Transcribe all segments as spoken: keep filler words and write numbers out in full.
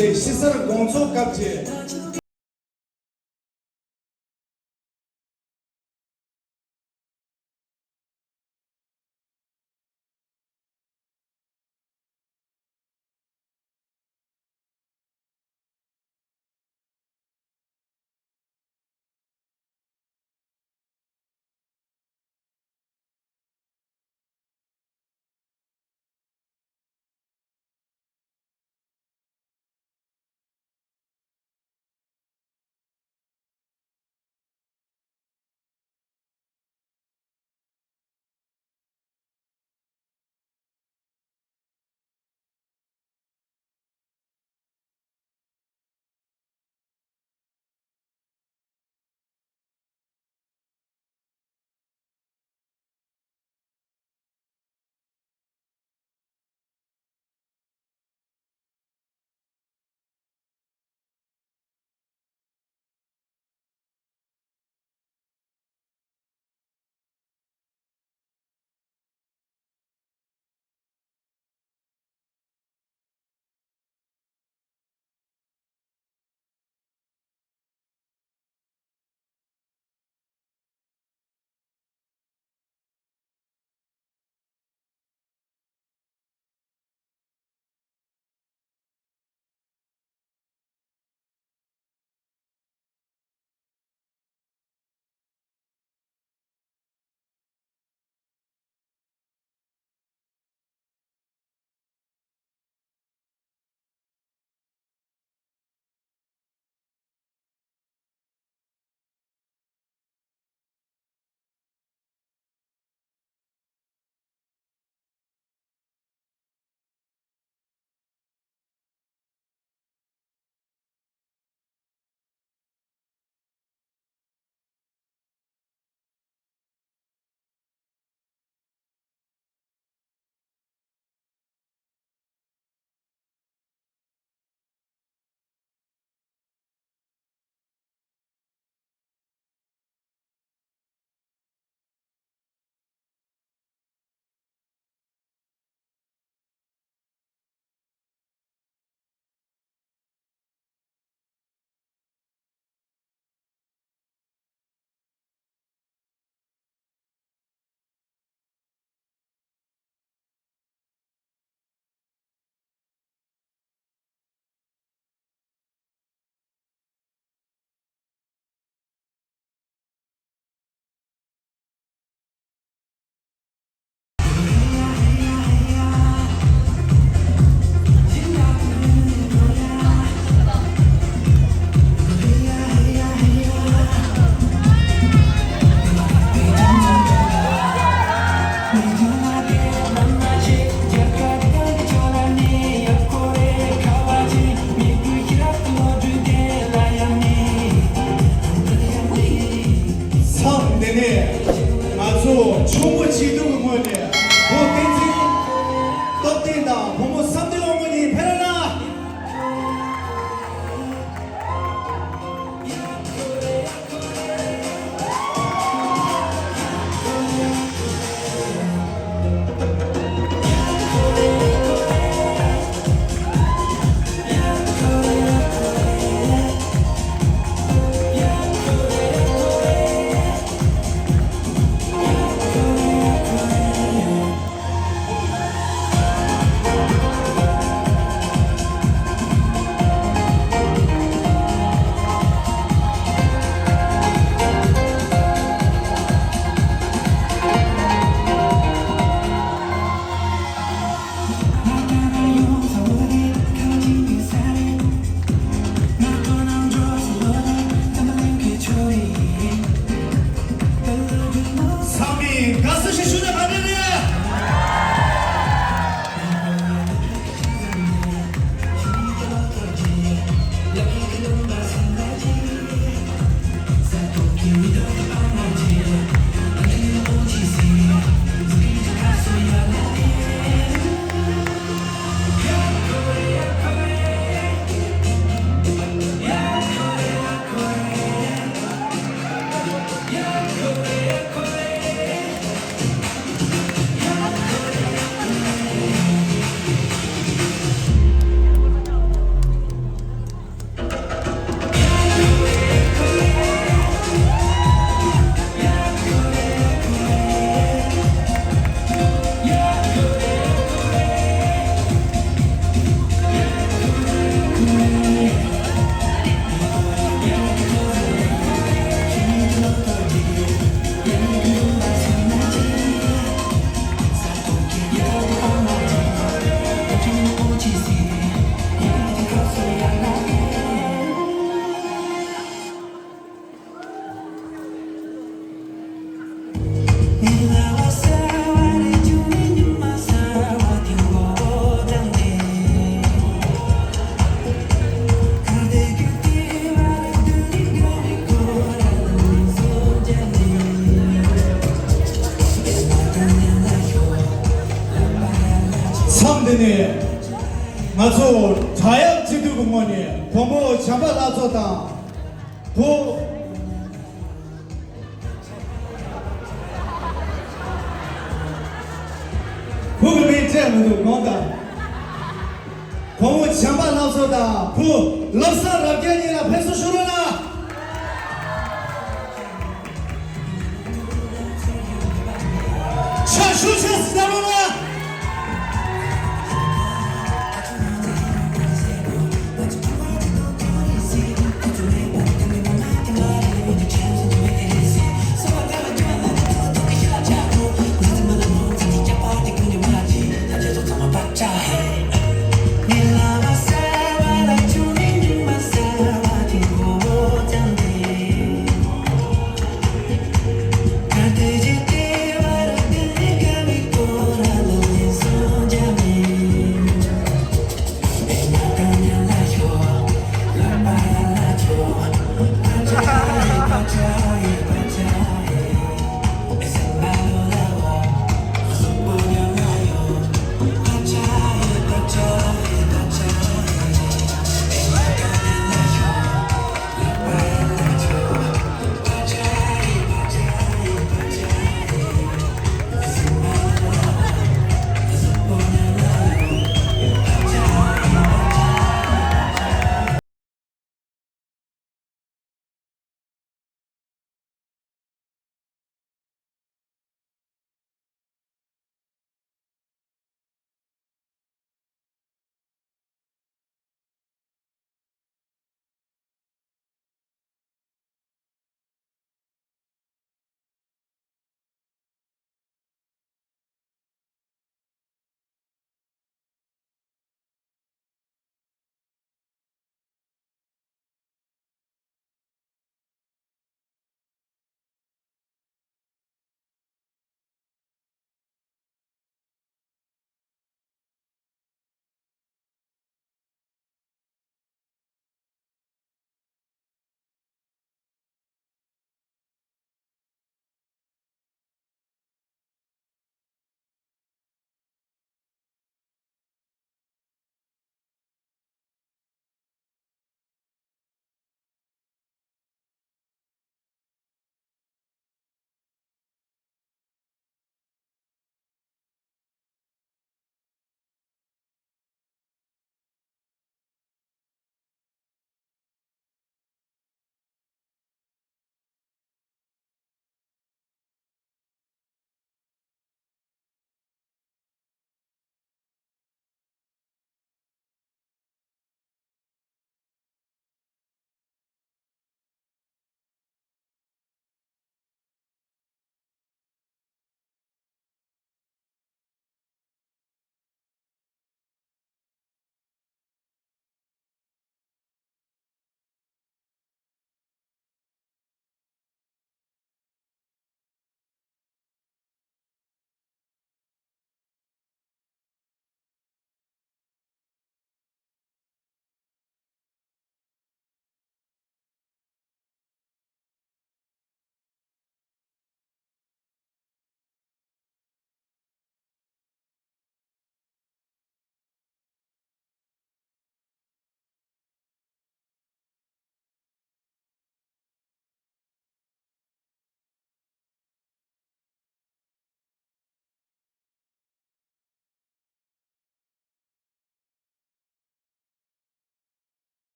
དེ་དཔྱིད་གསར་དགོང་ཚོགས་སྐབས་ཀྱི། མཚམས་འདི་ནས་ང་ཚོ་ཕྱུག་པོ་སྐྱིད་སྡུག་གི་ངོས་ནས་བུ་བསྟན་འཛིན་སྟོབས་ལྡན་དང་བུ་མོ་བསམ་གཏན་དབང་མོ་གཉིས་ཕེབས་རོགས་གནང་། ཚང་མས་དགའ་བསུ་ཞིག་ཞུ་ན་ག་འདྲ་རེད། ནས་ང་ཚོ་དྲག་ཡག་སྤྱི་འཐུས་ཀྱི་ངོས་ནས་བུ་མོ་བྱམས་པ་ལྷ་མཚོ་དང་བུ། བུ་གི་མིང་བརྗེད་མི་འདུག་དགོངས་དག་བུ་མོ་བྱམས་པ་ལྷ་མཚོ་དང་བུ་བློ་བཟང་རབ་རྒྱས་གཉིས་ལ་ཕེབས་བསུ་ཞུ་རོགས་གནང་། ཕྱག་ཤུགས་ཆེ་ཙམ་གནང་རོགས་གནང་།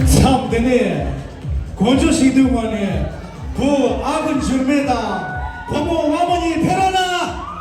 མཚམས་འདི་ནས་དཀོན་མཆོག་ཞིག་འདུག་མ་ནས་བུ་ཨ་ཁུ་འགྱུར་མེད་དང་བུ་མོ་དབང་མོ་གཉིས་ཕེབས་རོགས་གནང་།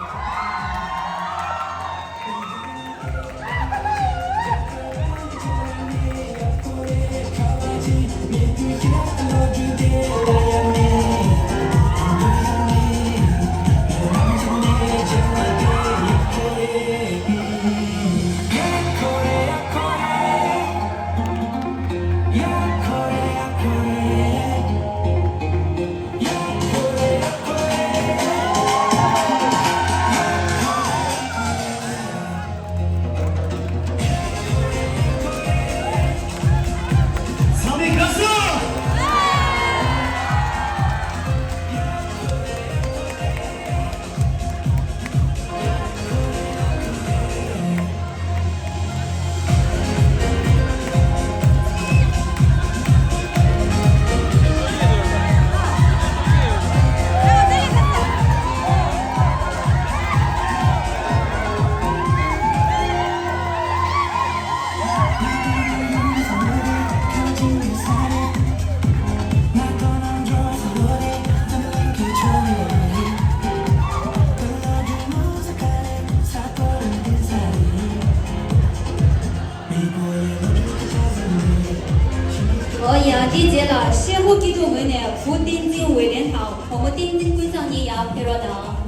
ཨོ་ཡ། དེའི་རྗེས་ལ་ཤེལ་སྒོ་སྐྱིད་སྡུག་ངོས་ནས་བུ་བསྟན་འཛིན་འོད་ལྡན་དང་བུ་མོ་བསྟན་འཛིན་ཀུན་བཟང་གཉིས་ཡར་ཕེབས་རོགས་གནང་།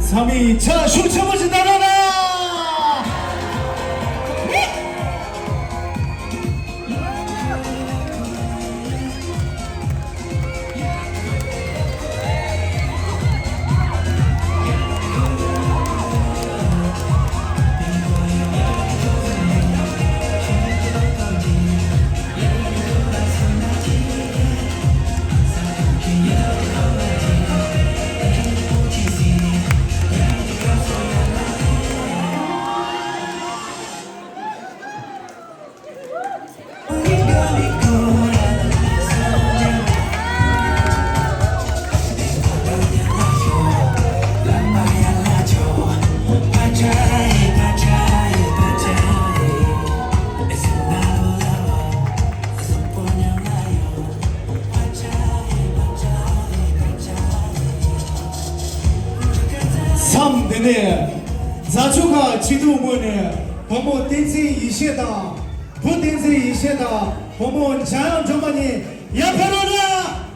ཚང་མས་ཕྱག་ཤུགས་ཆེན་པོ་ཞིག་གནང་རོགས་གནང་། མཚམས་འདི་ནས་རྫ་ཆུ་ཁ་སྐྱིད་སྡུག་ངོས་ནས་བུ་མོ་བསྟན་འཛིན་ཡེ་ཤེས་དང་། བུ་བསྟན་འཛིན་ཡེ་ཤེས་དང་བུ་མོ་འཇམ་དབྱངས་སྒྲོལ་མ་གཉིས་ཡར་ཕེབས་རོགས་གནང་།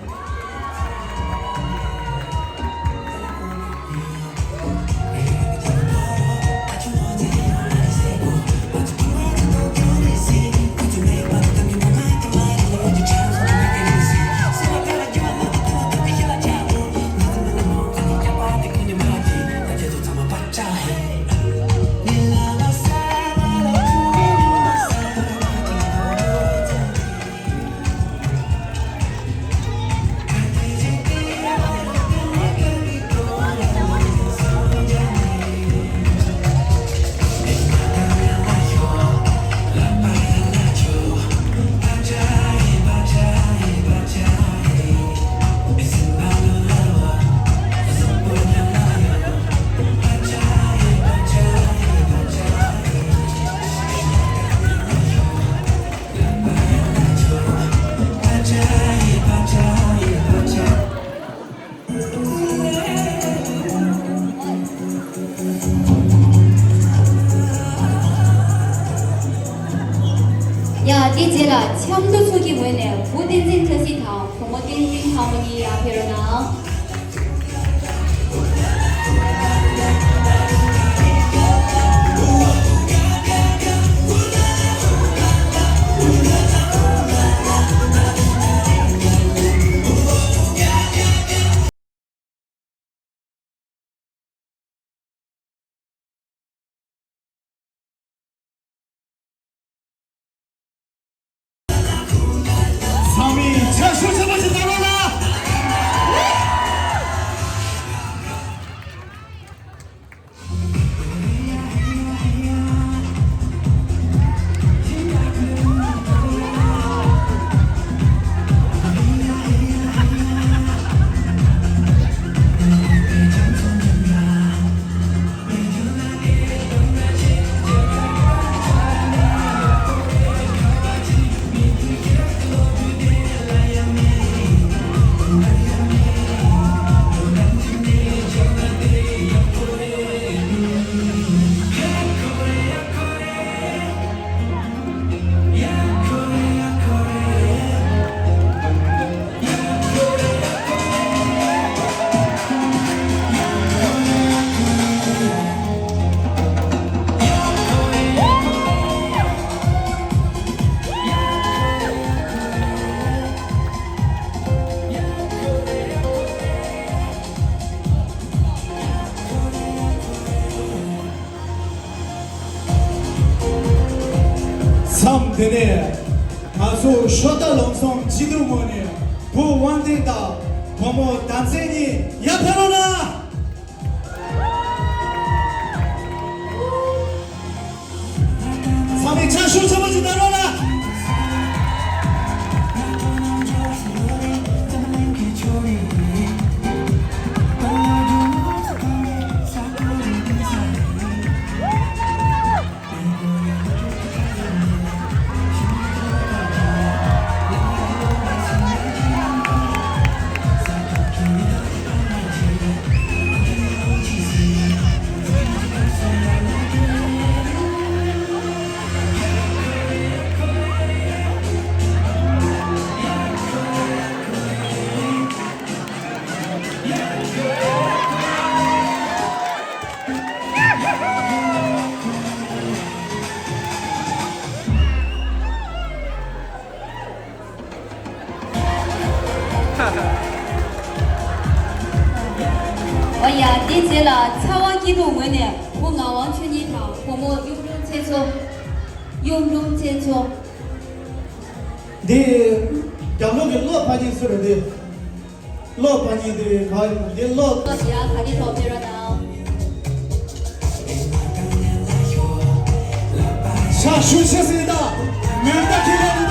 ཡ། དེ་རྗེས་ལ་ཆབ་མདོ་ཚོགས་ཀྱི་ངོས་ནས་བུ་བསྟན་འཛིན་བཀྲ་ཤིས་དང་བུ་མོ་བསྟན་འཛིན་ལྷ་མོ་གཉིས་ཡར་ཕེབས་རོགས་གནང་། ཚང་མས་ཕྱག་ཤུགས་ཆེན་པོ་ཞིག་གནང་རོགས་གནང་། དེ་ནས་ང་ཚོ་ཤོ་ཏ་ལུང་གསུམ་སྤྱི་འཐུས་ངོས་ནས་བུ་དབང་ལྡན་དང་བུ་མོ་དམ་ཚིག་གཉིས་ཡར་ཕེབས་རོགས་གནང་། ཚང་མས་ཕྱག་ཤུགས་ཆེན་པོ་ཅིག་གནང་རོགས་གནང་། ཨོ་ཡ། འདི་རྗེས་ལ་ཚ་བ་སྐྱིད་སྡུག་ངོས་ནས་བུ་ངག་དབང་ཆོས་ཉིད་དང་བུ་མོ་གཡུ་འབྲུག་ཚེ་མཚོ། གཡུ་འབྲུག་ཚེ་མཚོ། འདི་རྒྱབ་ལོགས་ཀྱི་བློ་ཕ་ཉིན་སུ་རེད་འདི། བློ་ཕ་ཉིན་འདི་ག་འདི་བློ། ཡ་ག་གི་ཐོག་ཕེབས་རོགས་གནང་། ཤ་ཤུ་ཤ་སེ་ད། མེར་ད་ཁེ་ལེ་ད།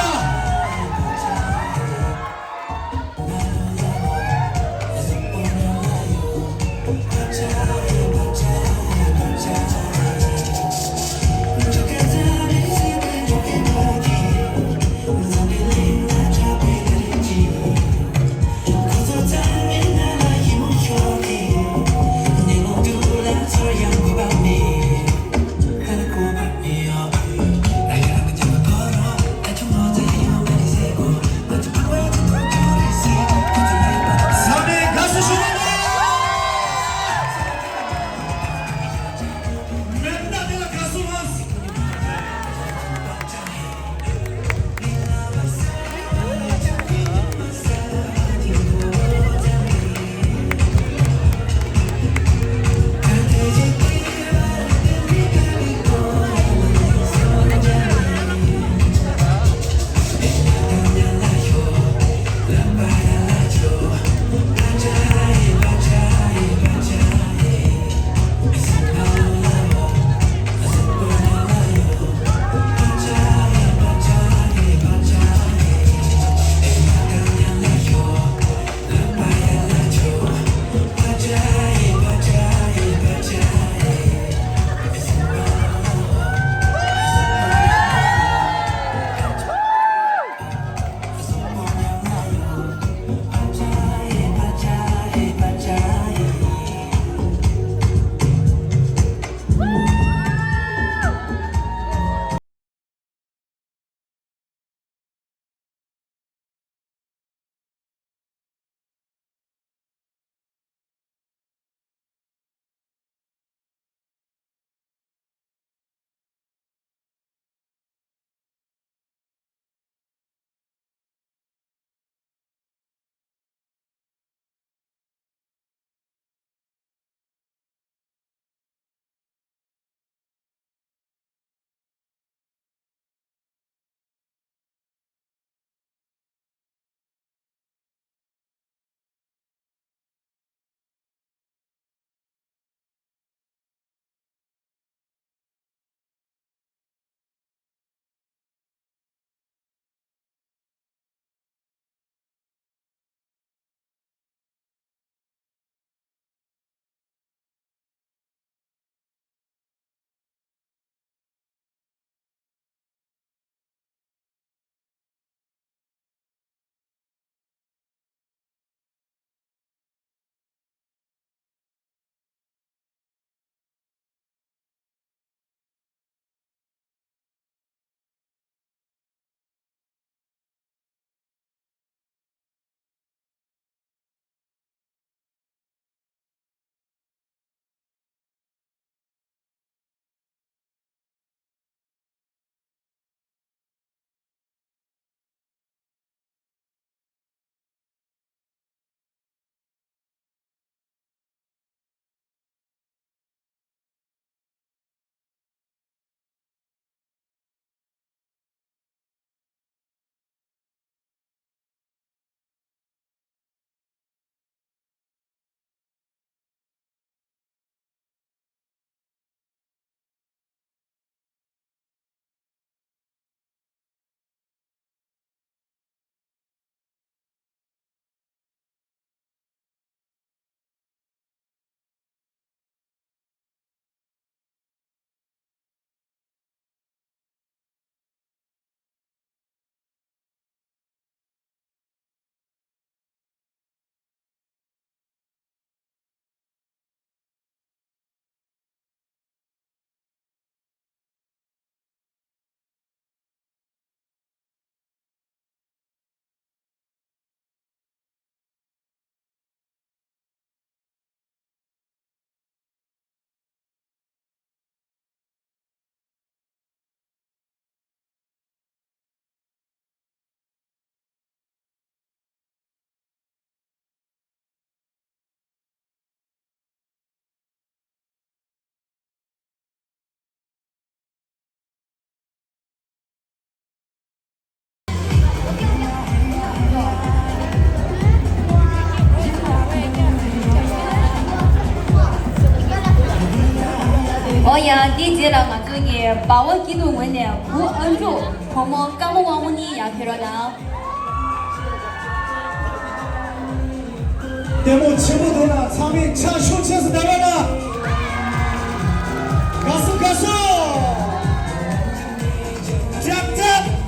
ཡང་འདིའི་རྗེས་ལ་ང་ཚོ་གི་སྦ་བ་སྐྱིད་སྡུག་ངོས་ནས་བུ་ཨ་འབྲུག་བུ་མོ་ཀརྨ་དབང་མོ་གཉིས་ཡར་ཕེབས་རོགས་གནང་། ལྟད་མོ་ཆེན་པོ་འདུག་ན་ཚང་མས་ཕྱག་ཤུགས་ཆེ་ཙམ་བརྡབ་རོགས་གནང་། དགའ་བསུ་དགའ་བསུ། ཀྱག་ཀྱག།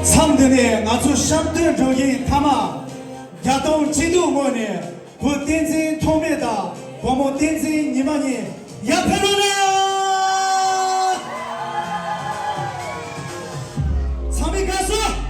མཚམས་འདི་ནས་ང་ཚོ་གཤམ་སྟོན་འགྲོ་མཁན་མཐའ་མ་བརྒྱད་སྟོང་གཅིག་སྡུག་ངོས་ནས་བུ་བསྟན་འཛིན་ཐོགས་མེད་དང་བུ་མོ་བསྟན་འཛིན་ཉི་མ་གཉིས་ཡར་ཕེབས་རོགས་གནང་། ཚང་མས་དགའ་བསུ།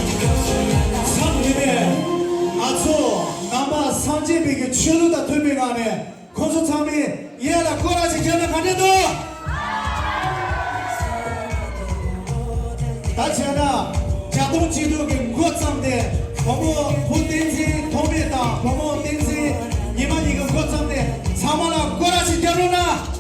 མཚམས་འདི་ནས་ང་ཚོ་ནང་པ་སངས་རྒྱས་པའི་གི་ཆོས་ལུགས་དང་མཐུན་པའི་ངང་ནས་ཁོང་ཚོ་ཚང་མས་གཡས་ལ་སྐོར་ར་ཅིག་བརྒྱབ་ན་ག་འདྲ་འདུག་ད་བྱས་ན་བརྒྱད་སྟོང་གཅིག་སྡུག་གི་འགོ་བརྩམས་ཏེ་བུ་མོ་བུ་བསྟན་འཛིན་ཐོགས་མེད་དང་བུ་མོ་བསྟན་འཛིན་ཉི་མ་གཉིས་ཀྱི་འགོ་བརྩམས་ཏེ་ཚང་མ་ལ་སྐོར་ར་ཅིག་བརྒྱབ་རོགས་གནང་།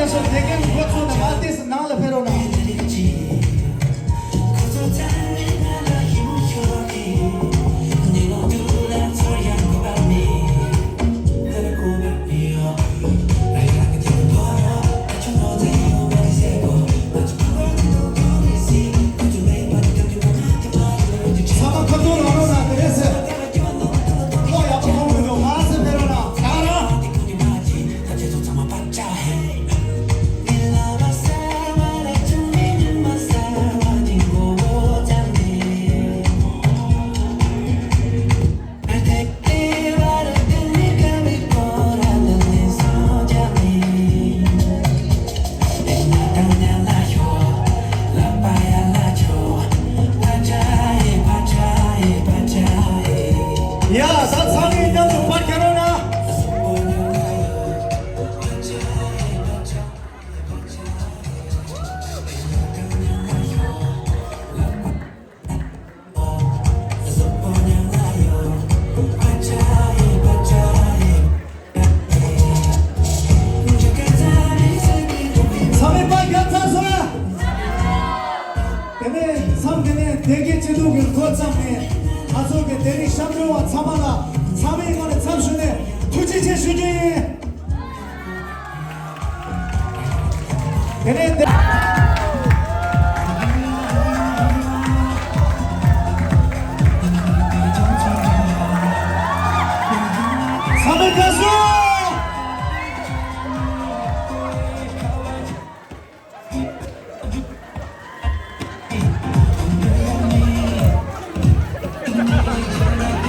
དེ་གའི་འགོ་ཚུགས་ནས་མར་ཏོག་ཙམ་ནང་ལ་ཕེབས་རོགས་གནང་། ཚང་མ་ཁ་ཐུག་ལ་རོགས་གནང་། དེ་རེད་ཟེར། ཐོག་ཡག་པོ་མཐོང་མི་འདུག་མར་ཚུར་ཕེབས་རོགས་གནང་། ད་རང་། ཡ། ད་ཚང་མས་མཉམ་དུ་པར་རྒྱག་རོགས་གནང་། ཚང་མས་པར་རྒྱག་ཚར་སོང་ཨ། དེ་ནས་མཚམས་དེ་ནས་སྡེ་དགེ་སྤྱི་འཐུས་ཀྱི་འགོ་བརྩམས་ནས་ང་ཚོ་གི་དེ་རིང་ཞབས་བྲོ་བ་ཚང་མ་ལ་ཚང་མའི་ངོས་ནས་འཚམས་ཞུས་ནས་ཐུགས་རྗེ་ཆེ་ཞུ་རྒྱུ་ཡིན། དེ་ནས་དེ། ཚང་མས་དགའ་བསུ། ཚང་མས་དགའ་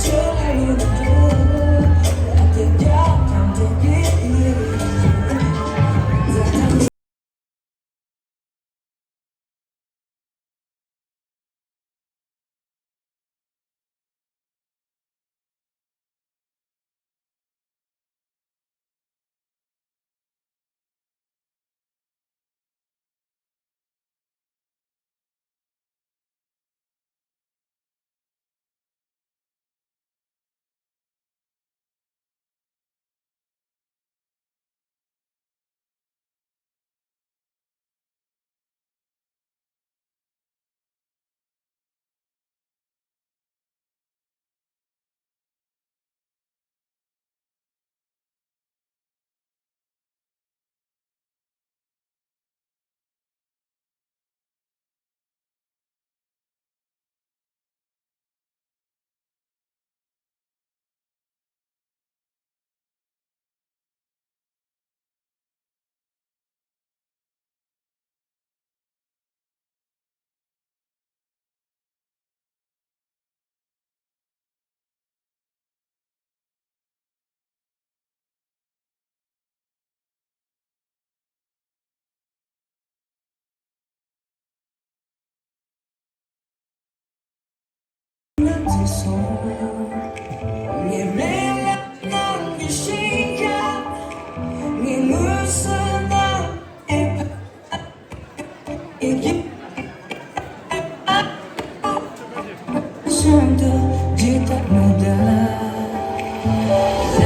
བསུ་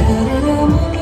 གནང་རོགས་གནང་།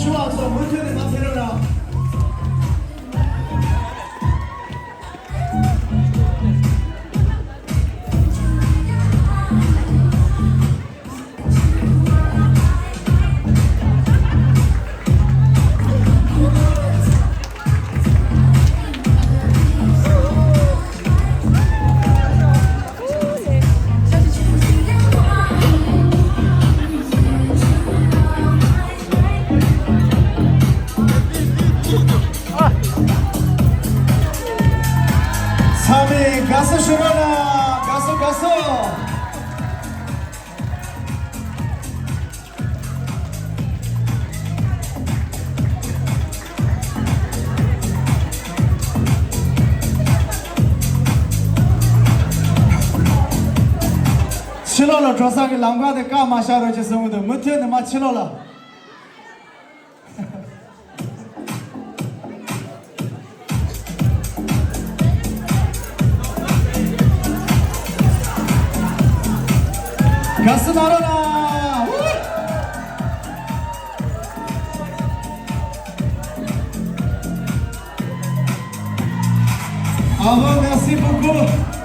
ཆུ་བ་ཚོ་མུ་མཐུད་ནས་མ་ཕེབས་རོགས་གནང་། ཚང་མས་དགའ་བསུ་ཞུ་རོགས་གནང་། དགའ་བསུ་དགའ་བསུ། ཕྱི་ལོགས་ལ་འགྲོ་ས་གི་ལམ་ཁ་དེ་བཀག་མ་བཞག་རོགས་ཞེས་གསུང་གི་འདུག་མུ་མཐུད་ནས་མར་ཕྱི་ལོགས་ལ། དགའ་བསུ་གནང་རོགས་གནང་། Avant, merci beaucoup.